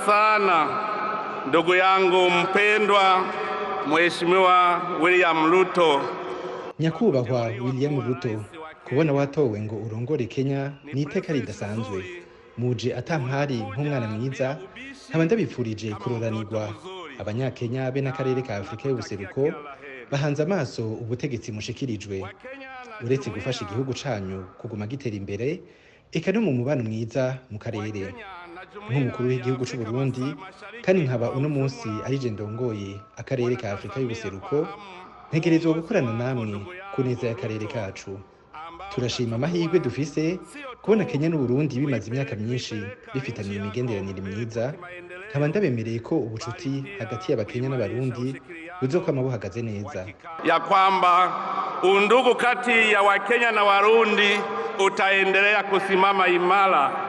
sana ndugu yangu mpendwa Mheshimiwa William Ruto. Nyakubahwa William Ruto, kubona watowe ngo urongore Kenya ni iteka ridasanzwe. Muje atampari nk'umwana mwiza, nkaba ndabipfurije kuroranirwa. Abanyakenya be n'akarere ka Afurika y'ubuseruko bahanze amaso ubutegetsi mushikirijwe. Uretse gufasha igihugu canyu kuguma gitera imbere, eka no mu mubano mwiza mu karere. Nk'umukuru w'igihugu c'u Burundi, kandi nkaba uno munsi arije ndongoye akarere ka Afurika y'ubuseruko, ntegerezwa gukorana namwe ku neza y'akarere kacu. Turashima amahirwe dufise kubona Kenya n'Uburundi bimaze imyaka myinshi bifitaniye imigenderanire myiza, nkaba ndabemereye ko ubucuti hagati y'Abakenya n'Abarundi buzokwama buhagaze neza. Ya kwamba undugu kati ya Wakenya na Warundi utaendelea kusimama imara.